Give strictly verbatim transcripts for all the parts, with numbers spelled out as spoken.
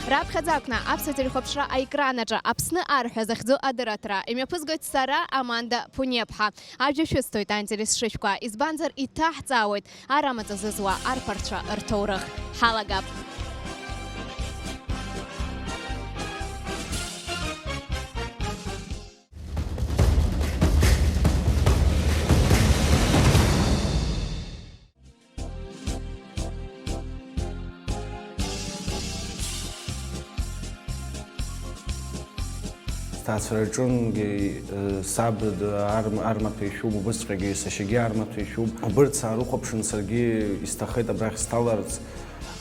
Раԥхьаӡа акәны аԥсуа телехәаԥшра аекран аҿы Аԥсны арҳәа захьӡу адырраҭара имҩаԥызгоит сара, Аманда Ԥуниаԥҳа. Ажәа шәысҭоит аинтерес шышәкуа, избанзар иҭаҳҵаауеит ар амаҵ зызуа арԥарцәа рҭоурых. Ҳалагап! Сҭаацәараҿынгьы, э, саб д-, арм-, армаҭәа ишәуп, убысҵәҟьагьы сашьагьы армаҭәа ишәуп. Убырҭ саарыхәаԥшын, саргьы исҭахеит абрахь сҭаларц,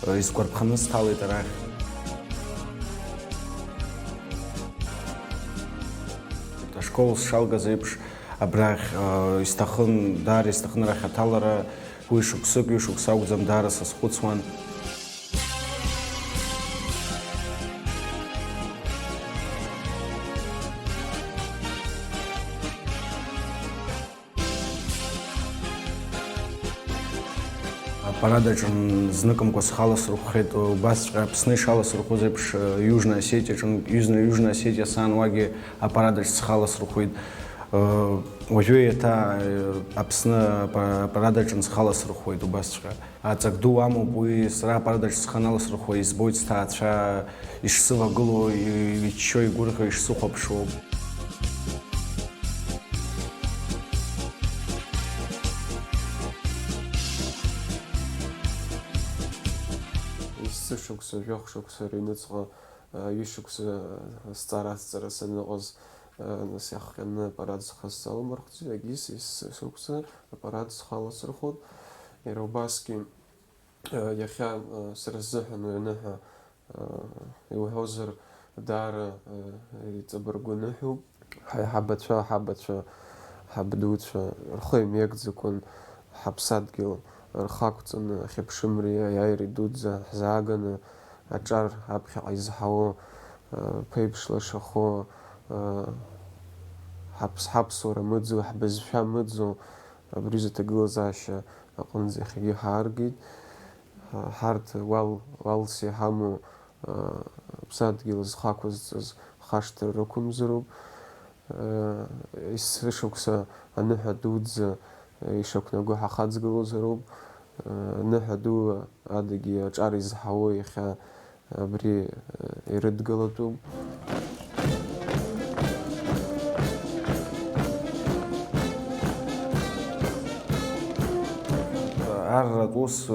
э, исгәарԥханы сҭалеит арахь. Ашкол сшалгаз еиԥш, абрахь, э, исҭахын, даара исҭахын арахь аҭалара. Уи шықәсык, ҩышықәса акәӡам, даара сазхәыцуан. Апарад аҿы зныкымкәа схы аласырхәхьеит, убасҵәҟьа Аԥсны ишаласырхәыз еиԥш, Южная Осетиаҿы, Южная, Южная Осетиа саан уагьы апарад аҿы схы аласырхәит. Уажәы еиҭа Аԥсны апа-, апарад аҿы схы аласырхәуеит убасҵәҟьа. Аҵак ду амоуп, уи сара апарад аҿы схы аналасырхәуа избоит сҭаацәа ишсывагылоу, и-, иччо, игәырӷьо ишсыхәаԥшуа. Есышықәса, жәохә шықәса рыҩныҵҟа, ҩышықәса сҵара-азҵара саныҟаз, нас иахҟьаны апарад схы саламырхәӡеит, егьыс есышықәса апарад схы аласырхәуеит. Иара убасгьы, иахьа, сара сзыҳәан уи аныҳәа, иуҳәозар, даара, иҵабыргу ныҳәоуп. Ҳаиҳабацәа, ҳабацәа, ҳабдуцәа рхы имеигӡакәан ҳаԥсадгьыл рхы ақәҵаны, ахьыԥшымреи аиааиреи дуӡӡа ҳзааганы, аҿар аԥхьаҟа изҳауа, ԥеиԥш лашахо, ҳаԥс-, ҳаԥсуара мыӡуа, ҳбызшәа мыӡуа, абри рзы аҭагылазаашьа аҟынӡа иахьагьы ҳааргеит. Ҳарҭ уал, уалс иҳамоу, ԥсадгьыл зхы ақәызҵаз хашҭра рықәымзароуп. Есышықәса аныҳәа дуӡӡа ишақәнаго ҳахаҵгылозароуп. Аныҳәа ду адагьы аҿар изҳауа иахьа абри ирыдгылатәуп. Арратә ус,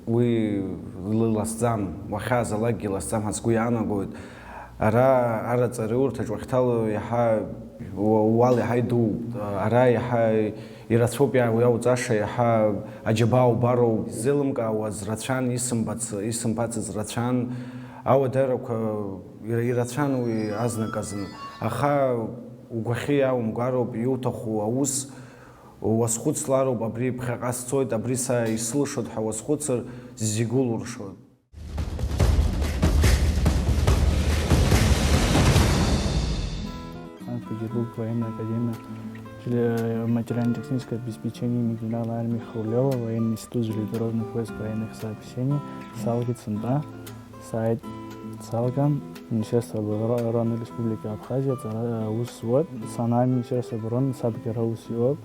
уи лыласӡам, уахьаазалакгьы ласӡам ҳәа сгәы иаанагоит. Ара, араҵареиурҭаҿ уахьҭало иаҳа уа-, уал иаҳа идууп. Ара иаҳа ирацәоуп иа-, иауҵаша, иаҳа аџьабаа убароуп. Изеилымкаауаз рацәан, исымбац-, исымбацыз рацәан. Ауадарақәа ира-, ирацәан уи азныказын. Аха угәахьы иаумгароуп, иуҭаху аус уазхәыцлароуп, абри ԥхьаҟа сцоит, абри са исылшоит ҳәа уазхәыцыр, зегь улуршоит. Санкт-Петербург, военная академия, теле-, материально-техническое обеспечение генерала армии Хрулева, военный институт железнодорожных войск военных сообщений, салгеит сынтәа, сааит, салган, Министерство обороны Республики Абхазиа аҵара, аус зуеит, санаа Министерство обороны, сабгьы ара аус иуеит,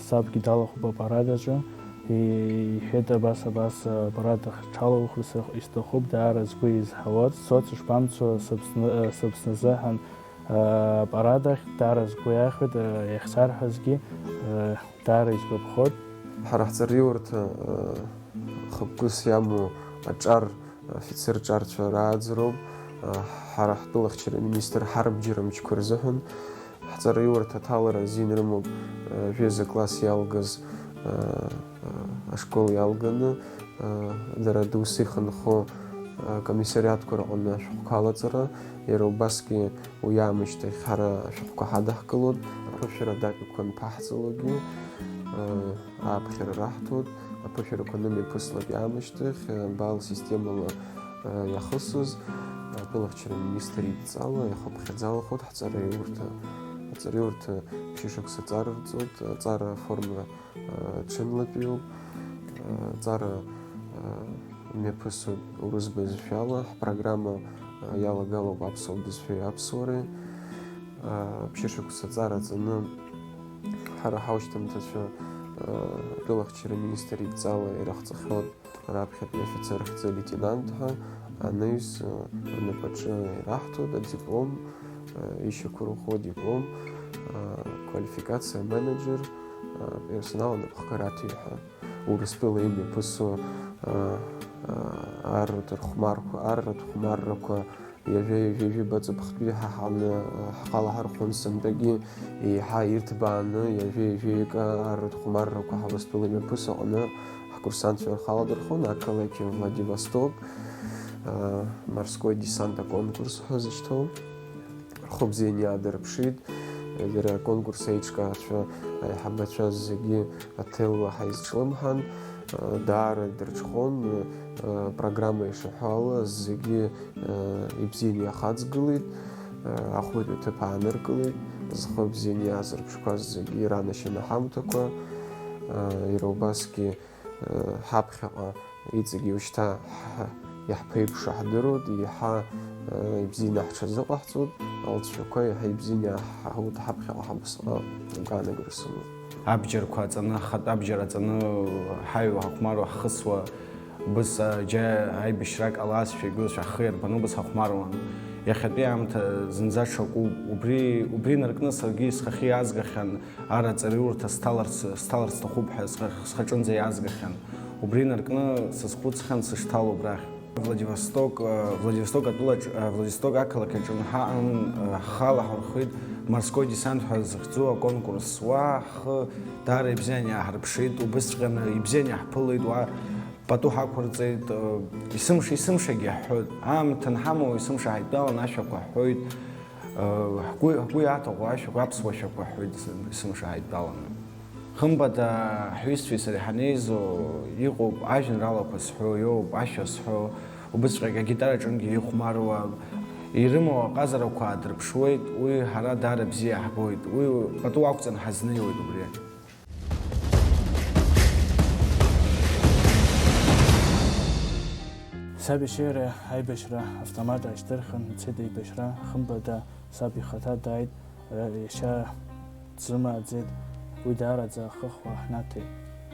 сабгьы далахәуп апарад аҿы, иҳәеит, абас, абас, апарад ахь дшалахәыз исҭахуп, даара сгәы изҳауа, дцоит, сышԥамцо, сыԥсны, сыԥсны азыҳәан, апарад ахь даара сгәы иахәеит, иахьсарҳәазгьы, даара исгәаԥхоит. Ҳара ҳҵараиурҭа, хықәкыс иамоу аҿар, афицер ҿарцәа рааӡароуп. Ҳара ҳтәылахьчара министр ҳарбџьара мчқәа рзыҳәан ҳҵараиурҭа аҭалара азин рымоуп, жәеиза класс иалгаз, ашкол иалганы, дара доусы ихынҳәы, акомиссариатқәа рҟны ашәҟәқәа алаҵара, иара убасгьы уи аамышьҭахь ҳара ашәҟәқәа ҳадаҳкылоит, аԥышәара датәқәа анԥаҳҵалогьы, ааԥхьара раҳҭоит, аԥышәарақәа анымҩаԥыслак аамышьҭахь, бал системала иахысыз атәылахьчара министр идҵала иахыԥхьаӡалахоит ҳҵараиурҭа. Аҵараиурҭа ԥшьышықәса ҵара рҵоит, аҵара аформа ҽынлатәиуп, аҵара Имҩаԥысуеит урыс бызшәала, ҳпрограмма, а, иалагалоуп аԥсуа бызшәеи аԥсуареи. А, ԥшьышықәса ҵара ҵаны, ҳара ҳаушьҭымҭацәа, а, рылахьчара министр идҵала ираҟаҵахьоуп раԥхьатәи афицер хьӡы леитенант ҳәа, анаҩс, а, рнапаҿы ираҳҭоит адиплом, а, ишьақәырӷәӷәо адиплом, а, квалификациа менеджер, а, персонал анапхгаратәи ҳәа. Урыстәыла имҩаԥысуа, а, а, арратә хәмарқәа, арратә хәмаррақәа ҩажәа-ҩажәи жәибаҵыԥхтәи ҳаҳаны, а, ҳхала ҳархәон, сынтәагьы еиҳа ирҭбааны ҩажәа-ҩажәи акы арратә хәмаррақәа ҳа Урыстәыла имҩаԥысуа аҟны ҳкурсантцәа рхаладырхәон, ақалақь Владивосток, а, морской десант аконкурс ҳәа зышьҭоу. Рхәы бзианы иаадырԥшит, иара аконкурс аиҿкаацәа, аиҳабацәа зегьы аҭелла ҳаизҿлымҳан, даара идырҽхәон, программа ишаҳәо ала зегьы ибзианы иахаҵгылеит, ахәылԥ аҭыԥ ааныркылеит, зхы бзианы иааз рыбжьқәа зегьы ранашьаны ҳамҭақәа, иара убасгьы ҳаԥхьаҟа иҵегьы уажәшьҭа ҳ-, иаҳԥеиԥшу ҳдыруеит, еиҳа, э, ибзианы ҳҽазыҟаҳҵоит, алҵшәақәа еиҳа ибзианы иаҳҳауеит ҳаԥхьаҟа ҳабысҟак агәаанагара сымоуп. Абџьарқәа аҵаны, ахатә абџьар аҵаны ҳаҩуа, ҳахәмаруа, ҳхысуа, быс, а, џьа аибашьра ҟалазшәа, игәы шәахы иарбану быс ҳахәмаруан. Иахьатәи аамҭа зынӡа ҽакуп. Убри, убри инаркны саргьы схахьы иаазгахьан, араҵаҩурҭа сҭаларц, сҭаларц сҭахуп ҳәа схы-, схаҿынӡа иаазгахьан. Убри инаркны сазхәыцхьан сышҭало абрахь. Владивосток, э, Владивосток атәылаҿ, э, Владивосток ақалақь аҿы ҳаҟан, э, ҳхала ҳархәит морской десант ҳәа зыхьӡу аконкурс. Уа ҳхы даара ибзиан иааҳарԥшит, убысҵәҟьаны ибзиан иаҳԥылеит, уа пату ҳақәырҵеит, э, есымша, есымшагьы ҳҳәоит. Аамҭа анҳамоу есымша ҳаидтәалан ашәақәа ҳҳәоит. Ҳгәы, ҳгәы иаҭаху ашәақәа, аԥсуа шәақәа ҳҳәоит, есымша ҳаидтәаланы. Хымԥада, ҳҩызцәеи сареи ҳанеизо, иҟоуп ажәеинраалақәа зҳәо, иоуп ашәа зҳәо, убысҵәҟьагь агитара аҿынгьы ихәмаруа, ирымоу аҟазарақәа аадырԥшуеит, уи ҳара даара бзиа иаҳбоит, уи пату ақәҵаны ҳазнеиуеит убри. Саб иашьеиҳабы аибашьра автомат аашьҭырхын, ицеит аибашьра. Хымԥада, саб ихаҭа дааит, иашьа дсымааӡеит, уи даараӡа ахыхуа ҳнаҭеит.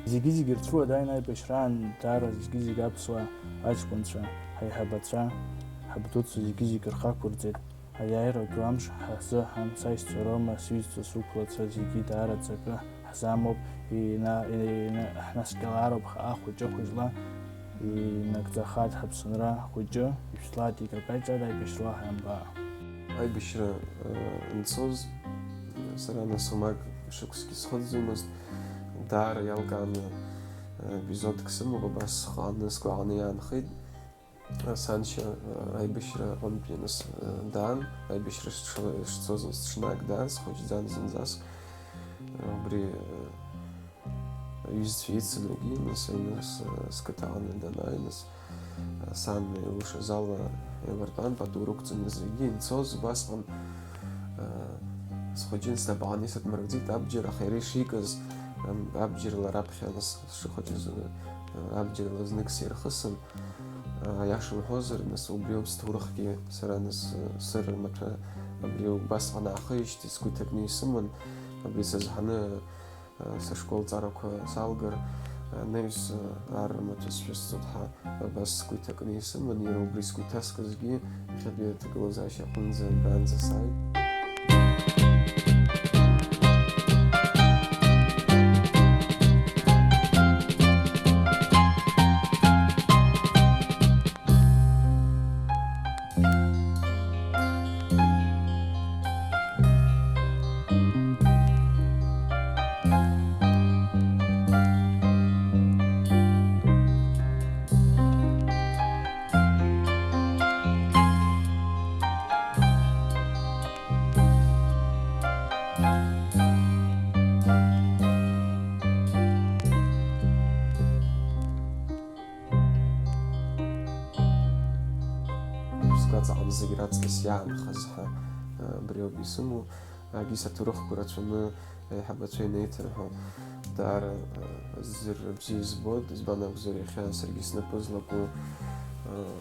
Зегьы-зегьы рцәыуадаҩын аибашьраан, даара зегьы-зегьы аԥсуаа, аҷкәынцәа, ҳаиҳабацәа, ҳабдуцәа зегьы-зегьы рхы ақәырҵеит. Аиааира ду амш ҳазыҳан, саишьцәа роума, сҩызцәа, сықәлацәа зегьы даараӡа акы ҳзамоуп, ина-, ина-, ҳнаскьалароуп хаа хәыҷы-хәыҷла, инагӡахааит ҳаԥсынра хәыҷы, ишәҭлааит икакаҷ ада аибашьра уаҳа иамбаа. Аибашьра, э, анцоз, сара нас уамак шықәсгьы схыҵӡомызт, даара иалкааны, э, епизодк сымоуп, абас схааны сгәаҟны иаанхеит. Саншьа, э, аибашьра аҟынтәи нас, э, даан, аибашьра шцо-, шцоз ҽнак даан, схәыҷӡан зынӡаск. Э, убри, э, аҩызцәа ицын егьи, нас аҩны с-, сқыҭа аҟны данааи, нас, э, сан илшаз ала еилыртәан, пату рықәҵаны зегьы инцоз убасҟан, э, схәыҷын, снапаҟны исыдмыргӡеит абџьар, аха иара ишикыз, ам, абџьарла раԥхьа, нас, сшыхәыҷыз, э, абџьарла знык сирхысын. Аиаша уҳәозар, нас, убриоуп сҭоурыхгьы, сара, нас, сыр рмаҭәа абри убасҟан аахижьҭеи сгәы иҭакны исыман, абри сызҳаны, сышкол ҵарақәа салгар, анаҩс, ар рмаҭәа сшәысҵоит ҳәа абас сгәы иҭакны исыман, иара убри сгәы иҭаскызгьы, иахьатәи аҭагылазаашьа аҟынӡа абранӡа сааит. Сгәаҵаҟа зегь раҵкыс иаанхаз ҳәа, э, абриоуп исымоу, егьыс аҭоурыхқәа рацәаны аиҳабацәа инеиҭарҳәо. Даара, э, аӡәыр бзиа избоит, избан акәзар, иахьа саргьы снапы злаку, э,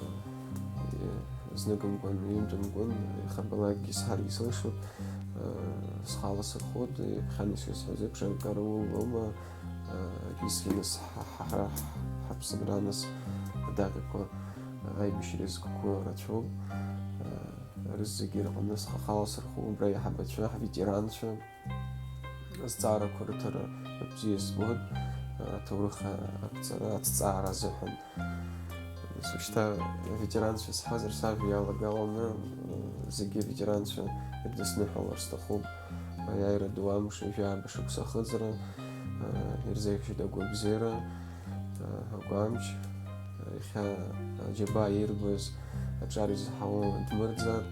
зныкымкәан, ҩынтәымкәан, иахьабалакгьы сҳәаргьы сылшоит, э, схала сырхәоит, иахьанасҩы сҳәаз еиԥш, акараул аума, э, акгьы сгьы нас ҳа-, ҳа-, ҳара ҳ-, ҳаԥсынра нас адаҟьақәа, аибашьра зқәқәа рацәоуп, э, рызегьы рҟны схахала сырхәо, убра иаҳабацәа, ҳветеранцәа, азҵаарақәа рыҭара бзиа збоит, аҭоурых ақәҵара, аҭҵаара азыҳәан. Ус шьҭа аветеранцәа сҳәазар, сажәа иалагаланы, зегьы аветеранцәа ирдысныҳәалар сҭахуп. Аиааира ду амш, жәаба шықәса ахыҵра, ирзеиӷьшьеит агәабзиара, агәамч. Иахьа аџьабаа ирбаз аҿар изаҳауа дмырӡааит,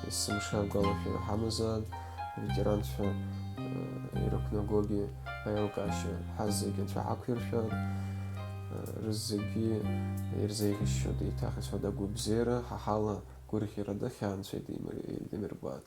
есымша агәалашәара ҳамазааит, аветеранцәа, э, ирықәнагогьы аилкаашьа ҳазегьы Анцәа ҳақәиршәааит, э, рызегьы ирзеиӷьасшьоит еиҭах исҳәоит агәабзиара, ҳа ҳала гәырӷьарада хьаа Анцәа идимыр-, идимырбааит.